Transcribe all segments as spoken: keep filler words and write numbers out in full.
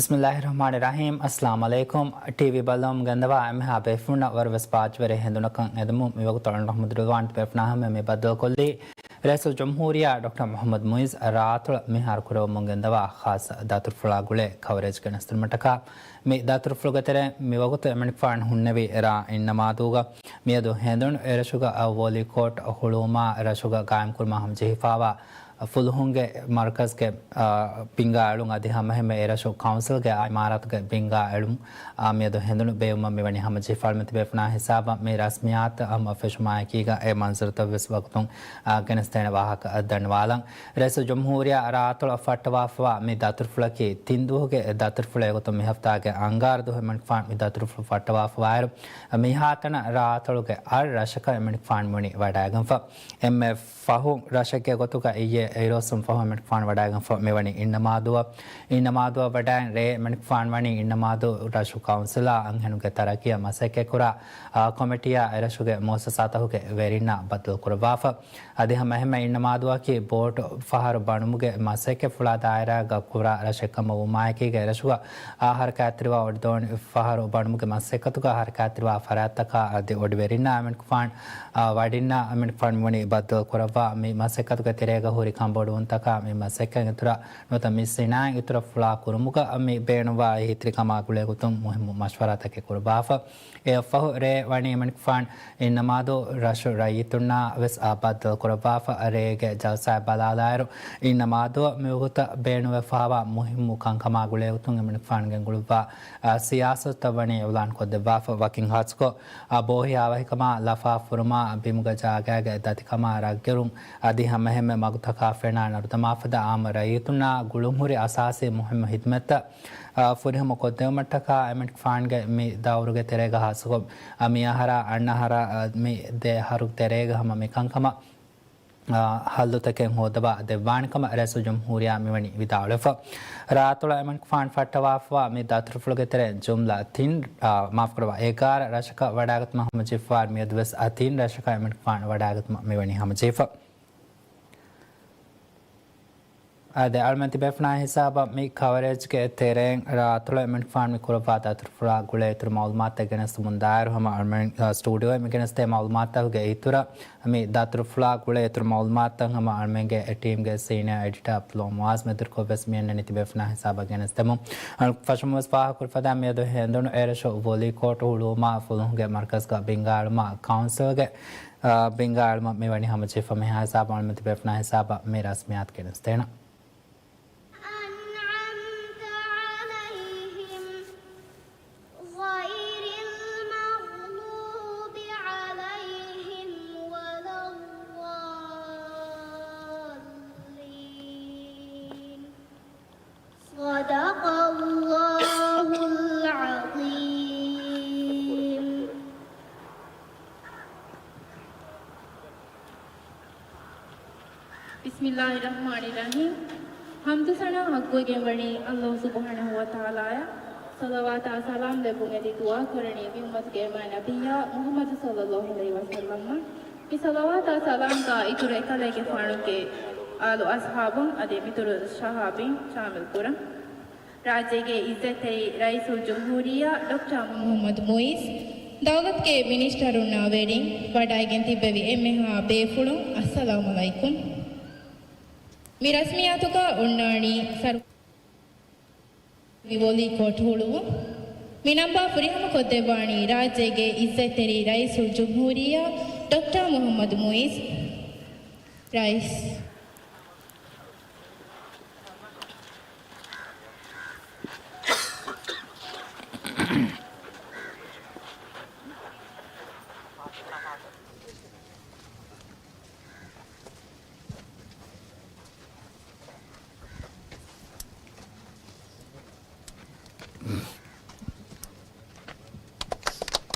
ބިސްމިއްލާހި ރަޙްމާނި ރަޙީމް. އައްސަލާމު ޢަލައިކުމް. ޓީވީ ބަލަމުން ގެންދަވާ އެންމެހާ ބޭފުޅުންނަށް ވަރަށް ވެސް ބާއްޖަވެރި ހެނދުނަކަށް އެދުމުން މިވަގުތު އަޅުގަނޑު ރަޙްމަތު ރިޟްވާން ބޭފުޅުންނާ ހަމަ މި ބައްދަލުކޮށްލީ. ރައީސުލް ޖުމްހޫރިއްޔާ ޑޮކްޓަރ މުޙައްމަދު މުޢިއްޒު ރާއަތޮޅަށް މިހާރު ކުރެވެމުން ގެންދަވާ ޚާއްޞަ ދަތުރުފުޅާ ގުޅޭ ކަވަރޭޖް ގެނެސްދިނުމަށްޓަކާ، މި ދަތުރުފުޅުގެ ތެރެއިން މިވަގުތު އެމަނިކުފާނު ހުންނެވީ ރ. އިންނަމާދޫގަ. މިއަދު ހެނދުނު އެރަށުގަ ވޯލީ ކޯޓް ހުޅުވުމާ ރަށުގަ ގާއިމްކުރުމާ ހަމަޖެހިފާވާ ފުލުހުންގެ މަރުކަޒްގެ، އާ، ބިންގާ އެޅުން އަދި ހަމައެހެންމެ އެރަށު ކައުންސިލްގެ އިމާރާތުގެ ބިންގާ އެޅުން، އާ، މިއަދު ހެނދުނު ބޭއްވުމަށް މިވަނީ ހަމަޖެހިފާ. އަޅުމެން ތިބޭފުޅުންނާ ހިސާބަށް މި ރަސްމިއްޔާތު ހަމަ ފެށުމާއެކީގަ އެ މަންޒަރުތައް ވެސް ވަގުތުން، އާ، ގެނެސްދޭނެ ވާހަކަ ދަންނަވާލަން. ރައީސުލް ޖުމްހޫރިއްޔާ ރާއަތޮޅަށް ފައްޓަވާފަވާ މި ދަތުރުފުޅަކީ ތިން ދުވަހުގެ ދަތުރުފުޅެއް ގޮތުން މި ހަފްތާގެ އަންގާރަ ދުވަހު އެމަނިކުފާނު މި ދަތުރުފުޅު ފައްޓަވާފަވާއިރު، މިހާތަނަށް ރާއަތޮޅުގެ އަށް ރަށަކަށް އެމަނިކުފާނު ވަނީ ވަޑައިގެންފަ. އެންމެ ފަހުން ރަށެއްގެ ގޮތުގަ އިއްޔެ އިރުއޮއްސުން ފަހު އެމަނިކުފާނު ވަޑައިގެންފަ މިވަނީ އިންނަމާދޫއަށް. އިންނަމާދޫއަށް ވަޑައިގެން ރޭ އެމަނިކުފާނު ވަނީ އިންނަމާދޫ ރަށު ކައުންސިލާ އަންހެނުންގެ ތަރައްޤީއަށް މަސައްކަތްކުރާ، އާ، ކޮމިޓީއާ އެރަށުގެ މުއައްސަސާތަކުގެ ވެރިންނާ ބައްދަލުކުރައްވާފަ. އަދި ހަމައެހެންމެ އިންނަމާދޫއަކީ ބޯޓު ފަހަރު ބަނުމުގެ މަސައްކަތްފުޅާ ދާއިރާގަ ކުރާ ރަށެއްކަމަށް ވުމާއެކީގަ އެރަށުގަ އާ ހަރަކާތްތެރިވާ އޮޑިދޯނި ފަހަރު ބަނުމުގެ މަސައްކަތުގަ ހަރަކާތްތެރިވާ ފަރާތްތަކާ އަދި އޮޑިވެރިންނާ އެމަނިކުފާން، އާ، ވަޑިންނާ އެމަނިކުފާން މިވަނީ ބައްދަލުކުރައްވާ. މި މަސައްކަތުގެ ތެރޭގަ ހުރި ކަންބޮޑުވުންތަކާ މި މަސައްކަތް އިތުރަށް ނުވަތަ މި ސިނާއަތް އިތުރަށް ފުޅާ ކުރުމުގަ މި ބޭނުންވާ އެހީތެރިކަމާ ގުޅޭގޮތުން މުހިއްމު މަޝްވަރާތަކެއް ކުރައްވާފަ. އެއަށްފަހު ރޭ ވަނީ އެމަނިކުފާން އިންނަމާދޫ ރަށު ރައްޔިތުންނާ ވެސް އާ ބައްދަލުކުރައްވާފަ. ރޭގެ ޖަލްސާއެއް ބަލާލާއިރު، އިންނަމާދޫއަށް މިވަގުތަށް ބޭނުންވެފަވާ މުހިއްމު ކަންކަމާ ގުޅޭގޮތުން އެމަނިކުފާނު ގެންގުޅުއްވާ، އާ، ސިޔާސަތުތައް ވަނީ އިޢުލާން ކޮށްދެއްވާފަ. ވަކިން ހާއްސަކޮށް، އާ، ބޯހިޔާވަހިކަމާ، ލަފާ ފުރުމާ، ބިމުގެ ޖާގައިގެ ދަތިކަމާ ރަށްގެރުން، އަދި ހަމައެހެންމެ މަގުތަކާ ފެނާ ނަރުދަމާފަދަ އާއްމު ރައްޔިތުންނާ ގުޅުންހުރި އަސާސީ މުހިއްމު ހިދުމަތްތައް، އާ، ފުރިހަމަ ކޮށްދެވުމަށްޓަކާ އެމަނިކުފާނުގެ މި ދައުރުގެ ތެރޭގަ ހާއްސަކޮށް، އާ، މި އަހަރާ އަންނަ އަހަރާ، އާ، މި ދެ އަހަރު ތެރޭގަ ހަމަ މިކަންކަމަށް، އާ، ހައްލުތަކެއް ހޯދަވާ ދެއްވާނެ ކަމަށް ރައީސުލް ޖުމްހޫރިއްޔާ މިވަނީ ވިދާޅުވެފަ. ރާއަތޮޅަށް އެމަނިކުފާނު ފައްޓަވާފަވާ މި ދަތުރުފުޅުގެ ތެރެއިން ޖުމްލަ ތިން، އާ، މާފުކުރައްވާ، އެގާރަ ރަށަކަށް ވަޑައިގަތުމަށް ހަމަޖެހިފަވާ މިއަދު ވެސް އާ ތިން ރަށަކަށް އެމަނިކުފާނު ވަޑައިގަތުމަށް މިވަނީ ހަމަޖެހިފަ. އާދެ، އަޅުމެން ތިބޭފުޅުންނާ ހިސާބަށް މި ކަވަރޭޖްގެ ތެރެއިން ރާއަތޮޅަށް އެމަނިކުފާނު މި ކުރައްވާ ދަތުރުފުޅާ ގުޅޭ އިތުރު މައުލޫމާތުތައް ގެނެސްދެމުން ދާއިރު ހަމަ އަޅުމެން، އާ، ސްޓޫޑިއޯއަށް މި ގެނެސްދޭ މައުލޫމާތުތަކުގެ އިތުރަށް މި ދަތުރުފުޅާ ގުޅޭ އިތުރު މައުލޫމާތުތައް ހަމަ އަޅުމެންގެ ޓީމްގެ ސީނިއާ އެޑިޓާ އަބްދުﷲ މުޢާޒް މެދުވެރިކޮށް ވެސް މިއަންނަނީ ތިބޭފުޅުންނާ ހިސާބަށް ގެނެސްދެމުން. އަޅު ފަށަމުން ވެސް ފާހަގަކުރި ފަދައިން މިއަދު ހެނދުނު އެރަށު ވޮލީ ކޯޓު ހުޅުވުމާ ފުލުހުންގެ މަރުކަޒްގަ ބިންގާ އެޅުމާ ކައުންސިލްގެ އާ، ބިންގާ އެޅުމަށް މިވަނީ ހަމަޖެހިފަ. މިހާ ހިސާބަށް އަޅުމެން ތިބޭފުޅުންނާ ހިސާބަށް މި ރަސްމިއްޔާތު ގެނެސްދޭނަން. أنعمت عليهم غير المغضوب عليهم ولا الضالين. صدق الله العظيم. بسم الله الرحمن الرحيم. ޙަމްދު ސަނާ ޙައްޤުވެގެންވަނީ ﷲ ސުބްޙާނަހޫ ވަތަޢާލާއަށް. ޞަލަވާތާ ސަލާމް ލެއްވުން އެދި ދުޢާ ކުރަނީ މި އުއްމަތުގެ އެމާން ނަބިއްޔާ މުޙައްމަދު ޞައްލަﷲ ޢަލައިހި ވަސައްލަމަށް. މި ޞަލަވާތާ ސަލާމްގާ އިތުރު އެކަލޭގެފާނުގެ އާލު އަޞްޙާބުން އަދި މިތުރު ޞަޙާބީން ޝާމިލް ކުރަން. ރާއްޖޭގެ އިއްޒަތްތެރި ރައީސުލްޖުމްހޫރިއްޔާ ޑޮކްޓަރ މުޙައްމަދު މުޢިއްޒު، ދައުލަތުގެ މިނިސްޓަރުންނާ ވެރިން، ވަޑައިގެން ތިއްބެވި އެންމެހާ ބޭފުޅުން، އައްސަލާމު ޢަލައިކުމް. މި ރަސްމިއްޔާތުގަ އޮންނާނީ ސަރު ވޮލީ ކޯޓް ހުޅުވުން. މި ނަންބާ ފުރިހަމަ ކޮށްދެއްވާނީ ރާއްޖޭގެ އިއްޒަތްތެރި ރައީސުލްޖުމްހޫރިއްޔާ ޑޮކްޓަރ މުޙައްމަދު މުޢިއްޒު. ރައީސް.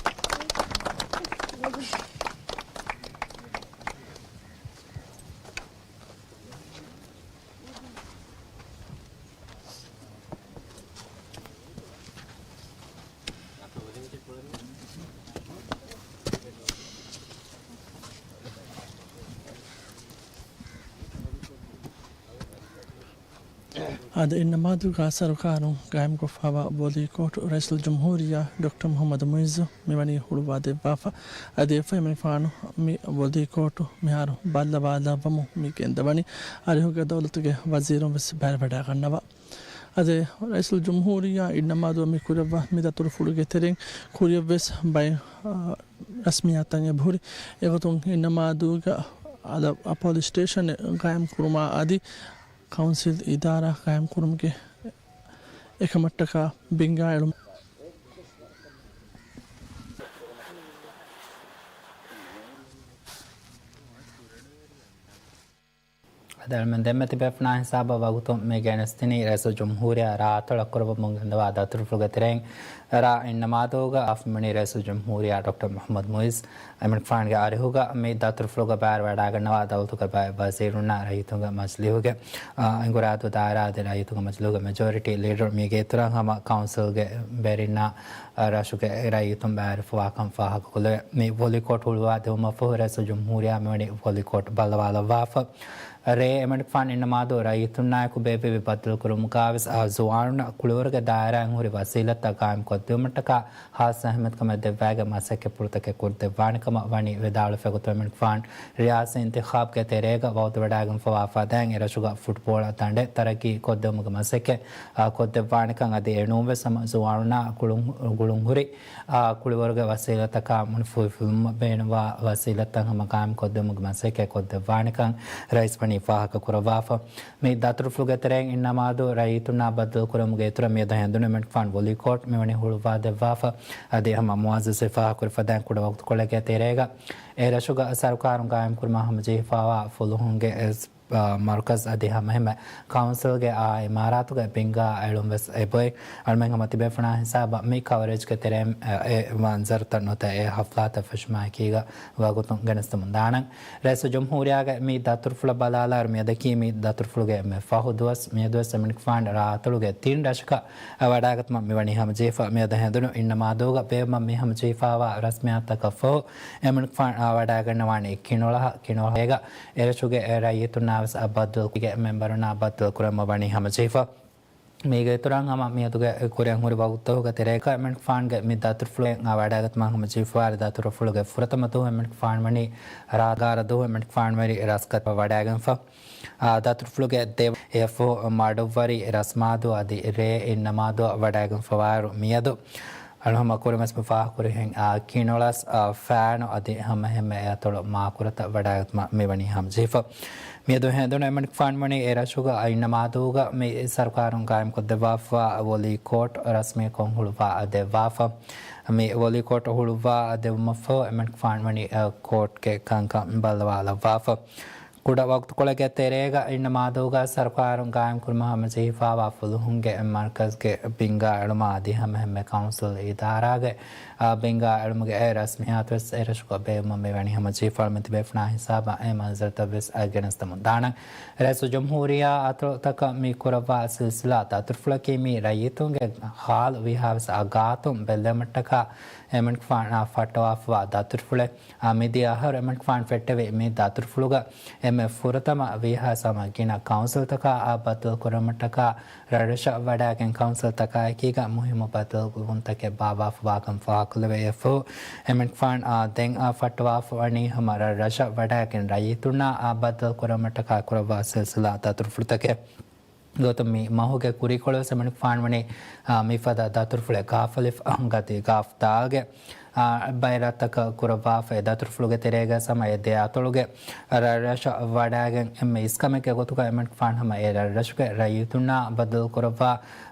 އަދި އިންނަމާދުގަ ސަރުކާރުން ގާއިމްކޮށްފައިވާ ވޮލީ ކޯޓު ރައީސުލްޖުމްހޫރިއްޔާ ޑޮކްޓަރ މުޙައްމަދު މުޢިއްޒު މިވަނީ ހުޅުވާދެއްވާފަ. އަދި އެފައިމަނިފާނު މި ވޮލީ ކޯޓު މިހާރު ބައްލަވާލައްވަމުން މި ގެންދަވަނީ. އަރިހުގަ ދައުލަތުގެ ވަޒީރުން ވެސް ބައިވެވަޑައިގަންނަވާ. އަދި ރައީސުލްޖުމްހޫރިއްޔާ އިންނަމާދު މި ކުރައްވާ މި ދަތުރުފުޅުގެ ތެރެއިން ކުރިއަށްވެސް ބައެއް، އާ، ރަސްމިއްޔާތުތައް އެބަހުރި. އެގޮތުން އިންނަމާދުގަ އަދަ ޕޮލިސް ސްޓޭޝަނެއް ގާއިމްކުރުމާ އަދި ކައުންސިލް އިދާރާ ގާއިމްކުރުމުގެ އެކަމަށްޓަކާ ބިންގާ އެޅުމަށް އަދި އަޅުމެން ދެންމެ ތިބޭފުޅާ ހިސާބަށް ވަގުތު މި ގެނެސްދިނީ ރައީސުލްޖުމްހޫރިއްޔާ ރާއަތޮޅަށް ކުރައްވަމުން ގެންދަވާ ދަތުރުފުޅުގެ ތެރެއިން ރ. އިންނަމާދުގަ އާފަ މިވަނީ ރައީސުލްޖުމްހޫރިއްޔާ ޑޮކްޓަރ މުޙައްމަދު މުޢިއްޒު. އެމަނިކުފާނުގެ އަރިހުގަ މި ދަތުރުފުޅުގަ ބައިވެވަޑައިގަންނަވާ ދައުލަތުގެ ބައެއް ވަޒީރުންނާ ރައްޔިތުންގެ މަޖިލީހުގެ، އާ، އެނގުރާދޫ ދާއިރާ އަދި ރައްޔިތުންގެ މަޖިލީހުގެ މެޖޯރިޓީ ލީޑަރު މީގެ އިތުރަށް ހަމަ ކައުންސިލްގެ ވެރިންނާ، އާ، ރަށުގެ ރައްޔިތުން ބައިވެރިވެފަވާކަން ފާހަގަކޮށްލެވޭ. މި ވޮލީ ކޯޓް ހުޅުވާ ދެވުމަށްފަހު ރައީސުލްޖުމްހޫރިއްޔާ މިވަނީ ވޮލީ ކޯޓް ބައްލަވާލައްވާފަ. ރޭ އެމަނިކުފާނު އިންނަމާދު ރައްޔިތުންނާއެކު ބޭއްވެވި ބައްދަލުކުރުމުގަވެސް، އާ، ޒުވާނުންނަށް ކުޅިވަރުގެ ދާއިރާއިން ހުރި ވަސީލަތްތައް ގާއިމްކޮށްދިއުމަށްޓަކާ ހާއްސަ އެހެމެތްކަމެއް ދެއްވައިގެން މަސައްކަތްޕުޅުތަކެއް ކުރިދެއްވާނެ ކަމަށް ވަނީ ވިދާޅުވެފަ. އެގޮތުން އެމަނިކުފާނު ރިޔާސީ އިންތިޚާބުގެ ތެރޭގަ ވަގުތުވެވަޑައިގެންފަވާ ފަދައިން އެރަށުގަ ފުޓްބޯޅަ ދަނޑެއް ތަރައްގީ ކޮށްދެވުމުގެ މަސައްކަތް، އާ، ކޮށްދެއްވާނެކަން އަދި އެނޫންވެސް ހަމަ ޒުވާނުންނާ ގުޅުން، ގުޅުންހުރި، އާ، ކުޅިވަރުގެ ވަސީލަތްތަކާ މުނިފުހިފުލުމަށް ބޭނުންވާ ވަސީލަތްތައް ހަމަ ގާއިމްކޮށްދެވުމުގެ މަސައްކަތް ކޮށްދެއްވާނެކަން ރައީސް ވަނީ ފާހަގަކުރައްވާފަ. މި ދަތުރުފުޅުގެ ތެރެއިން އިންނަމާދު ރައްޔިތުންނާ ބައްދަލުކުރުމުގެ އިތުރަށް މިއަދު ހެނދުނު އެމަނިކުފާނު ވޮލީ ކޯޓް މިވަނީ ހުޅުވާދެއްވާފަ. އަދި ހަމަ މުއައްޒަޒު ފާހަގަކުރި ފަދައިން ކުޑަ ވަގުތުކޮޅެއްގެ ތެރޭގަ އެ ރަށުގަ ސަރުކާރުން ގާއިމްކުރުމަށް ހަމަޖެހިފައިވާ ފުލުހުންގެ އެސް، އާ، މަރުކަޒް އަދި ހަމައެހެންމެ ކައުންސިލްގެ އާ އިމާރާތުގެ ބިންގާ އެޅުން ވެސް އެބޮތް. އަޅުމެން ހަމަ ތިބޭފުޅާ ހިސާބަށް މި ކަވަރޭޖްގެ ތެރެއިން، އެ، އެ މަންޒަރުތައް ނުވަތަ އެ ހަފްލާތައް ފެށުމާއެކީގަ ވަގުތުން ގެނެސްދެމުން ދާނަން. ރައީސުލްޖުމްހޫރިއްޔާގެ މި ދަތުރުފުޅަށް ބަލާލާއިރު މިއަދަކީ މި ދަތުރުފުޅުގެ އެންމެ ފަހު ދުވަސް. މިއަދުވެސް އެމަނިކުފާނު ރާއަތޮޅުގެ ތިން ރަށަކަށް ވަޑައިގަތުމަށް މިވަނީ ހަމަޖެހިފަ. މިއަދު ހެނދުނު އިންނަމާދޫގަ ބޭއްވުމަށް މި ހަމަޖެހިފައިވާ ރަސްމިއްޔާތުތަކަށް ފަހު އެމަނިކުފާނު ވަޑައިގަންނަވާނީ ކިނޮޅަށް، ކިނޮޅަށް އޭގަ އެރަށުގެ ރައްޔިތުންނާވެސް ބައްދަލުކޮށްގެ މެންބަރުންނާ ބައްދަލުކުރަމުން ވަނީ ހަމަޖެހިފަ. މީގެ އިތުރަށް ހަމަ މިއަދުގެ ކުރިއަށް ހުރި ވަގުތުގެ ތެރޭގަ އެމަނިކުފާނުގެ މި ދަތުރުފުޅެއް ވަޑައިގަތުމަށް ހަމަޖެހިފައިވާ ދަތުރުފުޅުގެ ފުރަތަމަ ދުވަހު އެމަނިކުފާނު ވަނީ ރާގާރަ ދުވަހު އެމަނިކުފާނު ވަނީ ރަސްކަތަށް ވަޑައިގެންފަ. އާ، ދަތުރުފުޅުގެ ދެ އެފްއޯ މަޑުއްވަރި ރަސްމާދު އަދި ރޭ އިންނަމާދު ވަޑައިގެންފަވާއިރު މިއަދު އަޅު ހަމަ ކުރިމަސް މި ފާހަގަކުރިހެން، އާ، ކިނޮޅަސް، އާ، ފައިނު އަދި ހަމައެހެންމެ އެއަތޮޅު މާކުރަތައް ވަޑައިގަތުމަށް މިވަނީ ހަމަޖެހިފަ. މިއަދު ހެނދުނު އެމަނިކުފާނު ވަނީ އެ ރަށުގަ އިންނަމާދޫގަ މި ސަރުކާރުން ގާއިމްކޮށްދެއްވާފަ ވޮލީ ކޯޓް ރަސްމީކޮށް ހުޅުވާ ދެއްވާފަ. މި ވޮލީ ކޯޓް ހުޅުވާ ދެއްވުމަށްފަހު އެމަނިކުފާނު ވަނީ، އާ، ކޯޓްގެ ކަންކަން ބައްލަވާލައްވާފަ. ކުޑަ ވަގުތުކޮޅެއްގެ ތެރޭގަ އިންނަމާދޫގަ ސަރުކާރުން ގާއިމްކުރުމަށް ހަމަޖެހިފައިވާ ފުލުހުންގެ މަރުކަޒްގެ ބިންގާ އެޅުމާ އަދި ހަމައެހެންމެ ކައުންސިލް އިދާރާގެ، އާ، ބިންގާ އެޅުމުގެ އެ ރަސްމިއްޔާތުވެސް އެރަށުގަ ބޭއްވުމަށް މިވަނީ ހަމަޖެހިފަ. އަޅުމެން ތިބޭފުޅާ ހިސާބަށް އެ މަންޒަރުތައްވެސް ގެނެސްދެމުން ދާނަން. ރައީސުލްޖުމްހޫރިއްޔާ އަތޮޅުތަކަށް މި ކުރައްވާ ސިލްސިލާ ދަތުރުފުޅަކީ މި ރައްޔިތުންގެ ހާލު ވީހާވެސް އާ ގާތުން ބެއްލެވުމަށްޓަކާ އެމަނިކުފާނާ ފައްޓަވާފައިވާ ދަތުރުފުޅެއް. އާ، މިދިޔަ އަހަރު އެމަނިކުފާނު ފެއްޓެވި މި ދަތުރުފުޅުގަ އެންމެ ފުރަތަމަ ވީހާވެސް ހަމަ ގިނަ ކައުންސިލްތަކާ އާ ބައްދަލު ކުރުމަށްޓަކާ ރަށްރަށަށް ވަޑައިގެން ކައުންސިލްތަކާއެކީގަ މުހިއްމު ބައްދަލުވުންތަކެއް ބާއްވާފަވާކަން ފާހަގަކުރެވޭ. އެއަށްފަހު އެމަނިކުފާނު އާ ދެން އާ ފައްޓަވާފަ ވަނީ ހަމަ ރަށްރަށަށް ވަޑައިގެން ރައްޔިތުންނާ އާ ބައްދަލު ކުރުމަށްޓަކާ ކުރައްވާ ސިލްސިލާ ދަތުރުފުޅުތަކެއް. ގޮތުން މި މަހުގެ ކުރީކޮޅުވެސް އެމަނިކުފާނު ވަނީ، އާ، މިފަދަ ދަތުރުފުޅެއް ގާފަލިފް ގަދި ގާފް ދާގެ، އާ، ބައެއް ރަށްތަކަށް ކުރައްވާފައި ދަތުރުފުޅުގެ ތެރޭގަ ސަމަ އެ ދެ އަތޮޅުގެ ރަށްރަށަށް ވަޑައިގެން އެންމެ އިސްކަމެއްގެ ގޮތުގަ އެމަނިކުފާނު ހަމަ އެ ރަށްރަށުގެ ރައްޔިތުންނާ ބައްދަލު ކުރައްވާ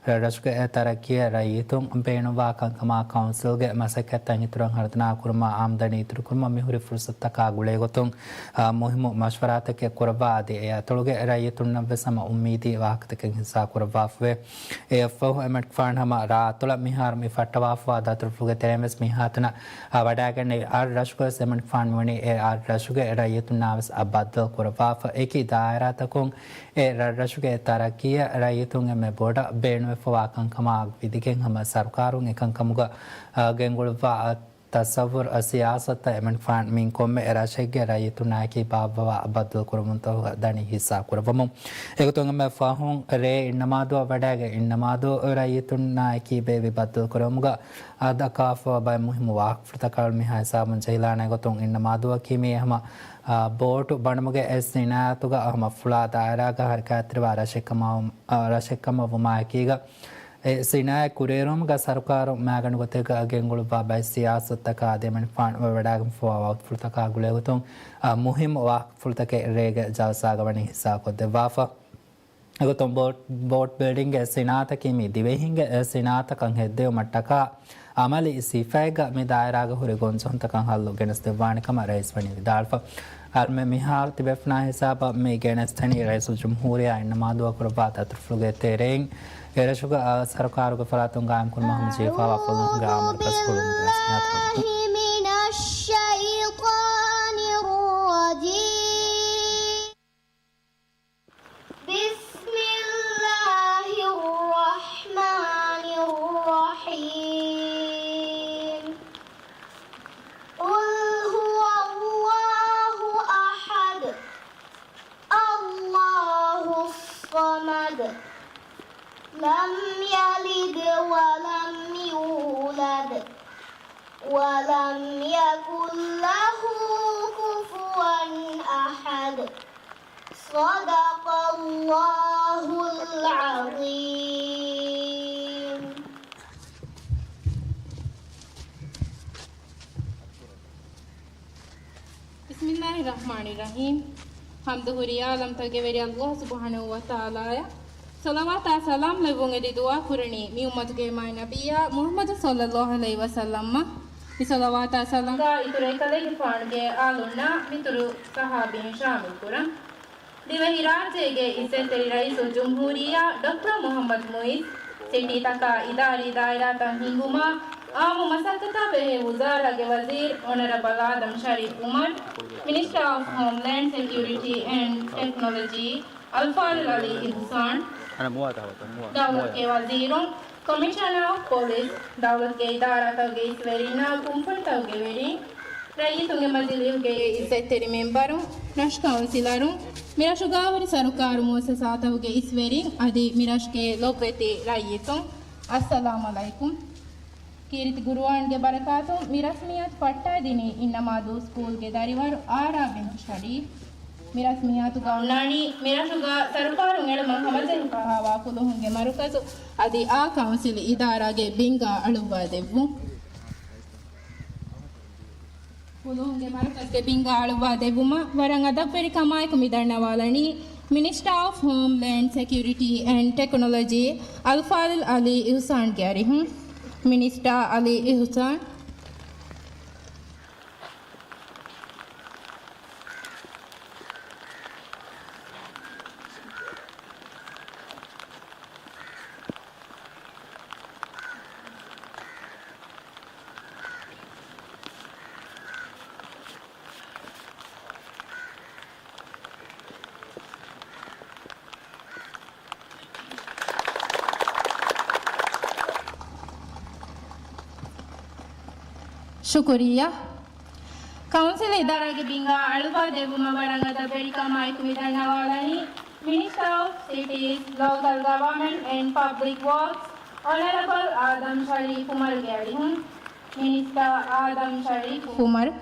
ރަށްރަށުގެ އެ ތަރައްޤީއަށް ރައްޔިތުން ބޭނުންވާ ކަންކަމާ ކައުންސިލްގެ މަސައްކަތްތައް އިތުރަށް ހަރުދަނާ ކުރުމާ އާމްދަނީ އިތުރުކުރުމަށް މިހުރި ފުރުސަތުތަކާ ގުޅޭގޮތުން، އާ، މުހިއްމު މަޝްވަރާތަކެއް ކުރައްވާ އަދި އެ އަތޮޅުގެ ރައްޔިތުންނަށްވެސް ހަމަ އުއްމީދީ ވާހަކަތަކެއް ހިއްސާ ކުރައްވާފަވޭ. އެއަށްފަހު އެމަނިކުފާނު ހަމަ ރާއަތޮޅަށް މިހާރު މި ފައްޓަވާފަވާ ދަތުރުފުޅުގެ ތެރެއިން ވެސް މިހާތަނަށް، އާ، ވަޑައިގެންނެވި އަށް ރަށުގަވެސް އެމަނިކުފާނު ވަނީ އެ އަށް ރަށުގެ ރައްޔިތުންނާވެސް އާ ބައްދަލު ކުރައްވާފަ. އެކި ދާއިރާތަކުން އެ ރަށްރަށުގެ ތަރައްޤީއަށް ރައްޔިތުން އެންމެ ބޮޑަށް ބޭނުންވެފަވާ ކަންކަމާ ވިދިގެން ހަމަ ސަރުކާރުން އެކަންކަމުގަ، އާ، ގެންގުޅުއްވާ، އާ، ތަޞައްވުރު ސިޔާސަތުތައް އެމަނިކުފާނު މިއިން ކޮންމެ ރަށެއްގެ ރައްޔިތުންނާއެކީ ބާއްވަވާ ބައްދަލުކުރަމުންތަކުގަ ދަނީ ހިއްސާ ކުރައްވަމުން. އެގޮތުން އެންމެ ފަހުން ރޭ އިންނަމާދުއަށް ވަޑައިގެން އިންނަމާދު ރައްޔިތުންނާއެކީ ބޭއްވި ބައްދަލުކުރުމުގަ އަދަކާފަ ބައެއް މުހިއްމު ވާހަކަފުޅުތަކާ މިހާ ހިސާބުން ޖެހިލާނެ ގޮތުން އިންނަމާދުއަކީ މީ ހަމަ، އާ، ބޯޓު ބަނުމުގެ އެއް ސިނާއަތުގަ ހަމަ ފުޅާ ދާއިރާގަ ހަރަކާތްތެރިވާ ރަށެއް ކަމަށް، އާ، ރަށެއް ކަމަށް ވުމާއެކީގަ، އެ ސިނާއަތް ކުރިއެރުވުމުގަ ސަރުކާރުން މާގަނޑު ގޮތެއްގަ ގެންގުޅުއްވާ ބައެއް ސިޔާސަތުތަކާ އަދި އެމަނިކުފާނު ވަޑައިގެންފަވާ ވަގުތުފުޅުތަކާ ގުޅޭގޮތުން، އާ، މުހިއްމު ވާހަކަފުޅުތަކެއް ރޭގެ ޖަލްސާގަ ވަނީ ހިއްސާކޮށްދެއްވާފަ. އެގޮތުން ބޯޓް، ބޯޓް ބިލްޑިންގ ސިނާއަތަކީ މި ދިވެހިންގެ ސިނާއަތަކަށް ހެއްދެވުމަށްޓަކާ އަމަލީ ސިފައެއްގަ މި ދާއިރާގަ ހުރި ގޮންޖެހުންތަކަށް ހައްލު ގެނެސްދެއްވާނެ ކަމަށް ރައީސް ވަނީ ވިދާޅުވެފަ. އަޅުމެން މިހާރު ތިބޭފުޅުންނާ ހިސާބަށް މި ގެނެސްދެނީ ރައީސުލްޖުމްހޫރިއްޔާ އިންނަމާދުއަށް ކުރައްވާ ދަތުރުފުޅުގެ ތެރެއިން އެރަށުގަ، އާ، ސަރުކާރުގެ ފަރާތުން ގާއިމްކުރުމަށް ހަމަޖެހިފައިވާ ފުލުހުންގެ އާ މަރުކަޒު ހުޅުވުމުގެ ރަސްމިއްޔާތު ކުރައްވަމުން. من الشيطان الرجيم. بسم الله الرحمن الرحيم. قل هو الله أحد، الله الصمد، لم يلد ولم يولد، ولم يكن له كفوا أحد. صدق الله العظيم. بسم الله الرحمن الرحيم. ޙަމްދު ހުރި ޢާލަމްތަކުގެ ވެރި ﷲ ސުބްޙާނަހޫ ވަތަޢާލާއަށް. ޞަލަވާތާ ސަލާމް ލެއްވުން އެދި ދުޢާ ކުރަނީ މި އުއްމަތުގެ މާތް ނަބިއްޔާ މުޙައްމަދު ޞައްލައްލާހު ޢަލައިހި ވަސައްލަމަށް. މި ޞަލަވާތާ ސަލާމް އިތުރު އެކަލޭގެފާނުގެ އާލުންނާ މިތުރު ޞަޙާބީން ޝާމިލް ކުރަން. ދިވެހިރާއްޖޭގެ އިއްޒަތްތެރި ރައީސުލްޖުމްހޫރިއްޔާ ޑޮކްޓަރ މުޙައްމަދު މުޢިއްޒު، ސިޓީތަކާ އިދާރީ ދާއިރާތައް ހިންގުމާ، އާއްމު މަސައްކަތާ ބެހޭ ވުޒާރާގެ ވަޒީރު އޮނަރަބަލް އާދަމް ޝަރީފް އުމަރު، މިނިސްޓަރ އޮފް ހޯމްލޭންޑް ސެކިއުރިޓީ އެންޑް ޓެކްނޮލޮޖީ އަލްފާޟިލް އަލީ އިޙުސާން، ދައުލަތުގެ ވަޒީރުން، ކޮމިޝަނަރ އޮފް ޕޮލިސް، ދައުލަތުގެ އިދާރާތަކުގެ އިސްވެރިންނާ ކުންފުނިތަކުގެ ވެރިން، ރައްޔިތުންގެ މަޖިލީހުގެ އިއްޒަތްތެރި މެންބަރުން، ރަށު ކައުންސިލަރުން، މިރަށުގާ ހުރި ސަރުކާރު މުއައްސަސާތަކުގެ އިސްވެރިން އަދި މިރަށުގެ ލޮބުވެތި ރައްޔިތުން، އައްސަލާމް ޢަލައިކުމް. ކީރިތި ޤުރުއާންގެ ބަރަކާތުން މި ރަސްމިއްޔާތު ޕައްޓާދިނީ އިންނަމާދޫ ސްކޫލްގެ ދަރިވަރު އާރާ ބިންތު ޝަރީފް. މި ރަސްމިއްޔާތުގަ އޮންނާނީ މިރަށުގަ ސަރުކާރުން އެޅުމަށް ހަމަޖެހިފައިވާ ފުލުހުންގެ މަރުކަޒު އަދި އާ ކައުންސިލް އިދާރާގެ ބިންގާ އަޅުއްވާ ދެއްވުން. ފުލުހުންގެ މަރުކަޒުގެ ބިންގާ އަޅުއްވާ ދެއްވުމަށް ވަރަށް އަދަބުވެރިކަމާއެކު މި ދަންނަވާލަނީ މިނިސްޓަރ އޮފް ހޯމްލޭންޑް ސެކިއުރިޓީ އެންޑް ޓެކްނޮލޮޖީ އަލްފާޟިލް އަލީ އިޙުސާންގެ އަރިހުން. މިނިސްޓަރ އަލީ އިޙުސާން. ޝުކުރިއްޔާ. ކައުންސިލް އިދާރާގެ ބިންގާ އަޅުއްވާ ދެއްވުމަށް ވަރަށް އަދަބުވެރިކަމާއެކު މި ދަންނަވާލަނީ މިނިސްޓަރ އޮފް ސިޓީސް، ލޯކަލް ގަވަރމަންޓް އެންޑް ޕަބްލިކް ވޯކްސް، އޮނަރަބަލް އާދަމް ޝަރީފް އުމަރުގެ އަރިހުން. މިނިސްޓަރ އާދަމް ޝަރީފް އުމަރު.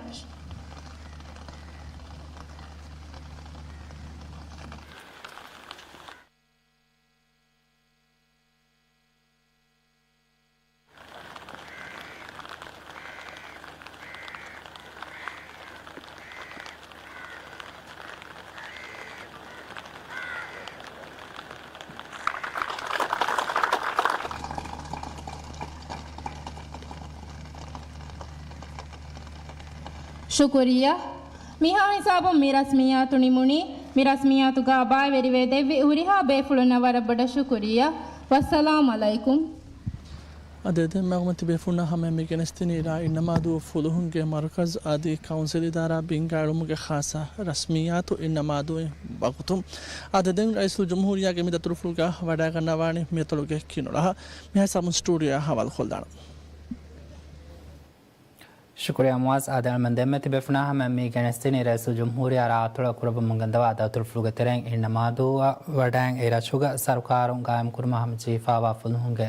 ޝުކުރިއްޔާ. މިހާ ހިސާބުން މި ރަސްމިއްޔާތު ނިމުނީ. މި ރަސްމިއްޔާތުގަ ބައިވެރިވެ ދެއްވި ހުރިހާ ބޭފުޅުންނަށް ވަރަށް ބޮޑަށް ޝުކުރިއްޔާ. ވައްސަލާމް ޢަލައިކުމް. އަދި އެދެން މަގުމަތި ބޭފުޅުންނާ ހަމައެއް މި ގެނެސްދިނީ ރާ އިންނަމާދޫ ފުލުހުންގެ މަރުކަޒް އަދި ކައުންސިލް އިދާރާ ބިންގާ އެޅުމުގެ ޚާއްޞަ ރަސްމިއްޔާތު އިންނަމާދޫ ވަގުތު. އަދި ދެން ރައީސުލްޖުމްހޫރިއްޔާގެ މި ދަތުރުފުޅުގަ ވަޑައިގަންނަވާނީ މިއަތޮޅުގެ ކިނު ރަހަ. މިހާ ހިސާބުން ސްޓޫޑިއޯއާ ހަވާލުކޮށްލާނަން. ޝުކުރިއްޔާ މުއާޒް. އާދެ، އަޅުމެން ދެންމެ ތިބޭފުޅުންނާ ހަމަ މި ގެނެސްދިނީ ރައީސުލްޖުމްހޫރިއްޔާ ރާއަތޮޅަށް ކުރައްވަމުން ގެންދަވާ ދަތުރުފުޅުގެ ތެރެއިން އިންނަމާދޫއަށް ވަޑައިގެން އެ ރަށުގަ ސަރުކާރުން ގާއިމްކުރުމަށް ހަމަޖެހިފައިވާ ފުލުހުންގެ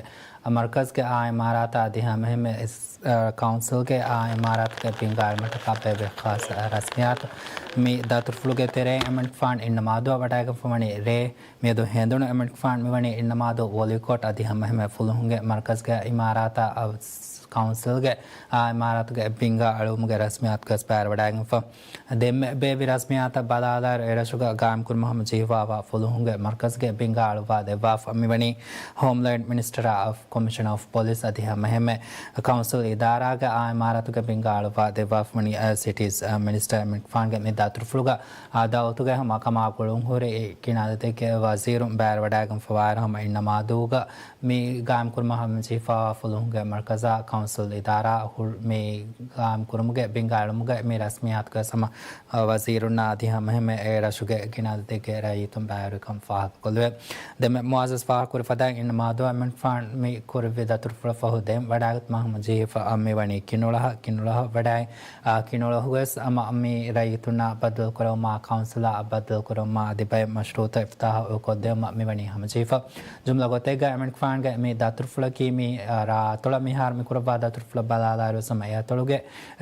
މަރުކަޒްގެ އާ އިމާރާތާ އަދި ހަމައެހެންމެ އެސް، އަ، ކައުންސިލްގެ އާ އިމާރާތުގެ ބިންގާ އެޅުމަށްޓަކާ ބޭއްވި ޚާއްސަ ރަސްމިއްޔާތު. މި ދަތުރުފުޅުގެ ތެރެއިން އެމަނިކުފާން އިންނަމާދޫއަށް ވަޑައިގެންފަ ވަނީ ރޭ މިއަދު ހެނދުނު. އެމަނިކުފާން މިވަނީ އިންނަމާދޫ ވޮލިކޯޓް އަދި ހަމައެހެންމެ ފުލުހުންގެ މަރުކަޒްގެ އިމާރާތާ، އަ، ކައުންސިލްގެ އާ އިމާރާތުގެ ބިންގާ އަޅުވުމުގެ ރަސްމިއްޔާތުގަ ބައިވެރިވަޑައިގެންފަ. ދެންމެ ބޭއްވި ރަސްމިއްޔާތަށް ބަލާލާއިރު، އެރަށުގަ ގާއިމްކުރުމަށް ހަމަޖެހިފައިވާ ފުލުހުންގެ މަރުކަޒްގެ ބިންގާ އަޅުއްވާ ދެއްވާފަ. މިވަނީ ހޯމްލޭންޑް މިނިސްޓަރ އޮފް ކޮމިޝަނަރ އޮފް ޕޮލިސް އަދި ހަމައެހެންމެ ކައުންސިލް އިދާރާގެ އާ އިމާރާތުގެ ބިންގާ އަޅުއްވާ ދެއްވާފަ. މިވަނީ ސިޓީސް މިނިސްޓަރ އެމަނިކުފާންގެ މި ދަތުރުފުޅުގަ ދައުލަތުގެ ހަމަ ކަމާ ގުޅުންހުރި ކިނާދަތެއްގެ ވަޒީރުން ބައިވެރިވަޑައިގެންފަވާއިރު، ހަމަ އިންނަމާދޫގަ މި ގާއިމްކުރުމަށް ހަމަޖެހިފައިވާ ފުލުހުންގެ މަރުކަޒާ ކައުންސިލް އިދާރާ ހު-، މި ގާއިމްކުރުމުގެ ބިންގާ އެޅުމުގެ މި ރަސްމިއްޔާތުގަ ހަމަ ވަޒީރުންނާ އަދި ހަމައެހެންމެ އެ ރަށުގެ ކިނާދަތެއްގެ ރައްޔިތުން ބައިވެރިކަން ފާހަގަކޮށްލެވޭ. ދެންމެ މުއައްޒަޒް ފާހަގަކުރި ފަދައިން އިންނަމާދޫއަށް އެމަނިކުފާން މި ކުރެއްވި ދަތުރުފުޅަށް ފަހު ދެން ވަޑައިގަތުމަށް ހަމަޖެހިފަ މިވަނީ ކިނުޅަ، ކިނުޅަ ވަޑައި، އާ، ކިނުޅަ ވެސް ހަމަ މި ރައްޔިތުންނާ ބައްދަލުކުރެވުމާ، ކައުންސިލާ ބައްދަލުކުރެވުމާ އަދި ބައެއް މަޝްރޫއުތައް އިފްތާހު ކޮށްދެވުމަށް މިވަނީ ހަމަޖެހިފަ. ޖުމްލަ ގޮތެއްގަ އެމަނިކުފާންގެ މި ދަތުރުފުޅަކީ މި، އާ، ރާއަތޮޅަށް މިހާރު މި ކުރައްވާ ދަތުރުފުޅަށް ބަލާލާއިރު ވެސް ހަމަ އެއަތޮޅުގެ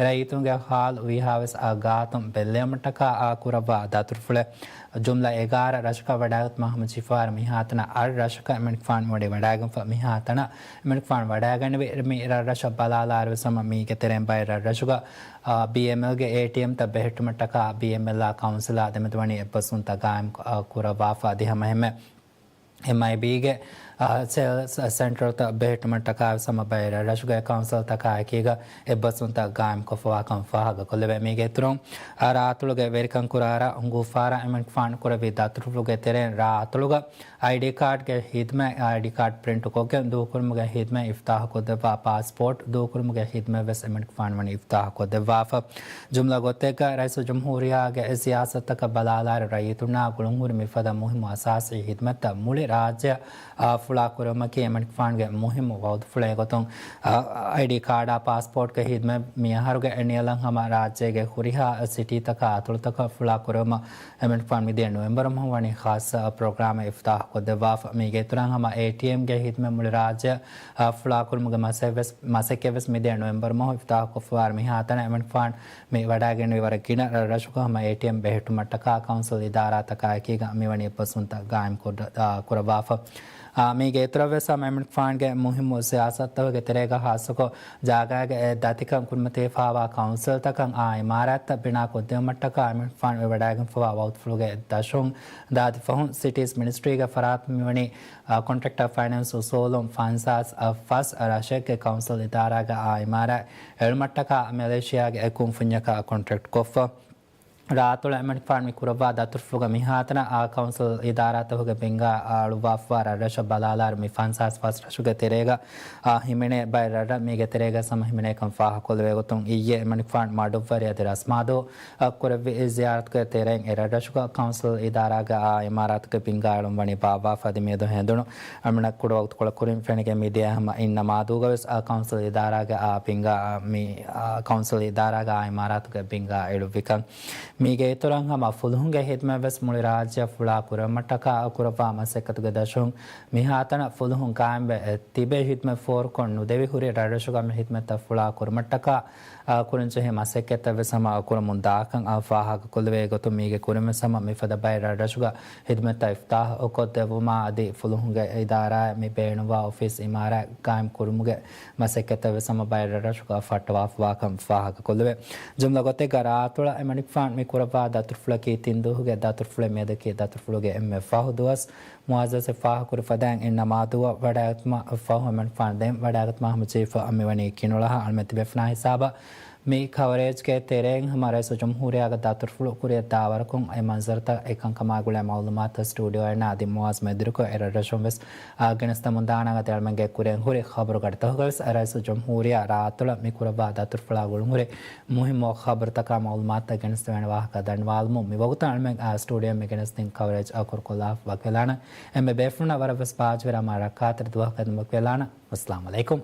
ރައްޔިތުންގެ ހާލު ވީހާވެސް އާ ގާތުން ބެއްލެވުމަށްޓަކާ އާ ކުރައްވާ ދަތުރުފުޅެއް. ޖުމްލަ އެގާރަ ރަށަކަށް ވަޑައިގަތުމަށް ހަމަޖެހިފައިވާއިރު މިހާތަނަށް އަށް ރަށަކަށް އެމަނިކުފާން މިވަނީ ވަޑައިގެންފަ. މިހާތަނަށް އެމަނިކުފާން ވަޑައިގަނެވި މި ރަށްރަށަށް ބަލާލާއިރު ވެސް ހަމަ މީގެ ތެރެއިން ބައެއް ރަށްރަށުގަ، އާ، ބީއެމްއެލްގެ އޭޓީއެމްތައް ބެހެއްޓުމަށްޓަކާ ބީއެމްއެލްއާ ކައުންސިލާ ދެމެދު ވަނީ އެއްބަސްވުންތައް ގާއިމް، އާ، ކުރައްވާފަ. އަދި ހަމައެހެންމެ އެމްއައިބީގެ، އާ، ސެލްސް ސެންޓަރުތައް ބެހެއްޓުމަށްޓަކާ ވެސް ހަމަ ބައެއް ރަށްރަށުގެ ކައުންސިލްތަކާ އެކީގަ އެއްބަސްވުންތައް ގާއިމްކޮށްފަވާކަން ފާހަގަކޮށްލެވޭ. މީގެ އިތުރުން، އާ، ރާއަތޮޅުގެ ވެރިކަން ކުރާ ރަށް ހުނގޫފާރަށް އެމަނިކުފާން ކުރެއްވި ދަތުރުފުޅުގެ ތެރެއިން ރާއަތޮޅުގަ އައިޑީ ކާޑްގެ ހިދްމަތް، އައިޑީ ކާޑް ޕްރިންޓުކޮށްގެން ދޫކުރުމުގެ ހިދްމަތް އިފްތާހުކޮށްދެއްވާ، ޕާސްޕޯޓް ދޫކުރުމުގެ ހިދްމަތް ވެސް އެމަނިކުފާން ވަނީ އިފްތާހުކޮށްދެއްވާފަ. ޖުމްލަ ގޮތެއްގަ ރައީސުލްޖުމްހޫރިއްޔާގެ ސިޔާސަތުތަކަށް ބަލާލާއިރު، ރައްޔިތުންނާ ގުޅުންހުރި މިފަދަ މުހިއްމު އަސާސީ ހިދްމަތްތައް މުޅި ރާއްޖެއަށް، އާ، ފުޅާ ކުރެވުމަކީ އެމަނިކުފާނުގެ މުހިއްމު ވައުދުފުޅެއް ގޮތުން، އާ، އައިޑީ ކާޑާ ޕާސްޕޯޓްގެ ހިދްމަތް މިއަހަރުގެ ނިޔަލަށް ހަމަ ރާއްޖޭގެ ހުރިހާ ސިޓީތަކާ އަތޮޅުތަކަށް ފުޅާ ކުރެވުމަށް އެމަނިކުފާނު މިދިޔަ ނޮވެމްބަރު މަހު ވަނީ ޚާއްސަ ޕްރޮގްރާމެއް އިފްތާހުކޮށްދެއްވާފަ. މީގެ އިތުރަށް ހަމަ އޭޓީއެމްގެ ހިދްމަތް މުޅި ރާއްޖެއަށް، އާ، ފުޅާ ކުރުމުގެ މަސައްކަތް ވެސް، މަސައްކަތް ވެސް މިދިޔަ ނޮވެމްބަރު މަހު އިފްތާހުކޮށްފަވާއިރު މިހާތަނަށް އެމަނިކުފާނު މި ވަޑައިގެންނެވި ވަރަށް ގިނަ ރަށްރަށުގަ ހަމަ އޭޓީއެމް ބެހެއްޓުމަށްޓަކާ ކައުންސިލް އިދާރާތަކާ އެކީގަ މިވަނީ އެއްބަސްވުންތައް ގާއިމް ކުރ-، އާ، ކުރައްވާފަ. އާ، މީގެ އިތުރަށް ވެސް ހަމަ އެމަނިކުފާނުގެ މުހިއްމު ސިޔާސަތުތަކުގެ ތެރޭގަ ޚާއްޞަކޮށް ޖާގައިގެ އެ ދަތިކަން ކުރިމަތިވެފައިވާ ކައުންސިލްތަކަށް އާ އިމާރާތްތައް ބިނާ ކޮށްދިއުމަށްޓަކާ އެމަނިކުފާނު ވަޑައިގެންފަވާ ވައުދުފުޅުގެ ދަށުން ދާދި ފަހުން ސިޓީސް މިނިސްޓްރީގެ ފަރާތުން މިވަނީ، އާ، ކޮންޓްރެކްޓަރ ފައިނޭންސް އުސޫލުން ފަންސާސް ފަސް ރަށެއްގެ ކައުންސިލް އިދާރާގެ އާ އިމާރާތް އެޅުމަށްޓަކާ މެލޭޝިޔާގެ އެ ކުންފުންޏަކާ ކޮންޓްރެކްޓް ކޮށްފަ. ރާއަތޮޅަށް އެމަނިކުފާނު މި ކުރައްވާ ދަތުރުފުޅުގަ މިހާތަނަށް އާ ކައުންސިލް އިދާރާތަކުގެ ބިންގާ އަޅުއްވާފަވާ ރަށްރަށަށް ބަލާލާއިރު މި ފަންސާސް ފަސް ރަށުގެ ތެރޭގަ އާ ހިމެނޭ ބައެއް ރަށްރަށް މީގެ ތެރޭގަ ހަމަ ހިމެނޭކަން ފާހަގަކޮށްލެވޭ ގޮތުން އިއްޔެ އެމަނިކުފާނު މަޑުއްވަރި އަދި ރަސްމާދޫ އަށް ކުރެއްވި ޒިޔާރަތުގެ ތެރެއިން އެ ރަށްރަށުގަ ކައުންސިލް އިދާރާގެ އާ އިމާރާތުގެ ބިންގާ އެޅުން ވަނީ ބާއްވާފަ. އަދި މިއަދު ހެނދުނު އަމިނަ ކުޑަ ވަގުތުކޮޅަށް ކުރިން ފެނިގެން މިދިޔަ ހަމަ އިންނަމާދޫގަ ވެސް އާ ކައުންސިލް އިދާރާގެ އާ ބިންގާ، އާ، މި، އާ، ކައުންސިލް އިދާރާގެ އާ އިމާރާތުގެ ބިންގާ އެޅުއްވިކަން. މީގެ އިތުރަށް ހަމަ ފުލުހުންގެ ހިދްމަތް ވެސް މުޅި ރާއްޖެއަށް ފުޅާ ކުރެވުމަށްޓަކާ ކުރައްވާ މަސައްކަތުގެ ދަށުން މިހާތަނަށް ފުލުހުން ގާއިމްވެ ތިބެ ހިދްމަތް ފޯރުކޮށް ނުދެވި ހުރި ރަށްރަށުގަ މި ހިދްމަތްތައް ފުޅާ ކުރުމަށްޓަކާ އާ، ކުރަންޖެހޭ މަސައްކަތްތައް ވެސް ހަމަ ކުރަމުން ދާކަން އާ ފާހަގަކޮށްލެވޭ ގޮތުން މީގެ ކުރިން ވެސް ހަމަ މިފަދަ ބައެއް ރަށްރަށުގަ ހިދުމަތްތައް އިފްތާހު ކޮށްދެއްވުމާ އަދި ފުލުހުންގެ އިދާރާއަށް މި ބޭނުންވާ އޮފީސް އިމާރާތް ގާއިމް ކުރުމުގެ މަސައްކަތްތައް ވެސް ހަމަ ބައެއް ރަށްރަށުގަ ފައްޓަވާފަވާކަން ފާހަގަކޮށްލެވޭ. ޖުމްލަ ގޮތެއްގަ ރާއަތޮޅަށް އެމަނިކުފާނު މި ކުރައްވާ ދަތުރުފުޅަކީ ތިން ދުވަހުގެ ދަތުރުފުޅެއް. މިއަދަކީ ދަތުރުފުޅުގެ އެންމެ ފަހު ދުވަސް. މުއައްޒަޒެއް ފާހަގަކުރި ފަދައިން އިންނަމާދޫއަށް ވަޑައިގަތުމަށް ފަހު އެމަނިކުފާނު ދެން ވަޑައިގަތުމަށް ހަމަޖެހިފަ މިވަނީ ކިނުޅަހަށް. އަޅުމެން ތިބޭފުޅުންނާ ހިސާބަށް މި ކަވަރޭޖްގެ ތެރެއިން ހަމަ ރައީސުލްޖުމްހޫރިއްޔާގެ ދަތުރުފުޅު ކުރިއަށް ދާވަރަކުން އެ މަންޒަރުތައް އެކަންކަމާ ގުޅޭ މައުލޫމާތުތައް ސްޓޫޑިއޯއަށް އަދި މުއައްޒަޒް މެދުވެރިކޮށް އެ ރަށްރަށުން ވެސް އާ، ގެނެސްދެމުން ދާނަން. އަދި އަޅުމެންގެ ކުރިން ހުރި ޚަބަރު ގަޑިތަކުގަވެސް ރައީސުލްޖުމްހޫރިއްޔާ ރާއަތޮޅަށް މި ކުރައްވާ ދަތުރުފުޅާ ގުޅުންހުރި މުހިއްމު ޚަބަރުތަކާ މައުލޫމާތުތައް ގެނެސްދެވޭނެ ވާހަކަ ދަންނަވާލުމުން މިވަގުތު އަޅުމެން އާ، ސްޓޫޑިއޯއިން މި ގެނެސްދިން ކަވަރޭޖް އަކުރުކޮށްލާފަ ވަކިވެލާނަން. އެންމެ ބޭފުޅުންނަށް ވަރަށް ވެސް ބާއްޖަވެރި އަމާ ރައްކާތެރި ދުވަހަކަށް ވަކިވެލާނަން. ވައްސަލާމް އަލައިކުމް.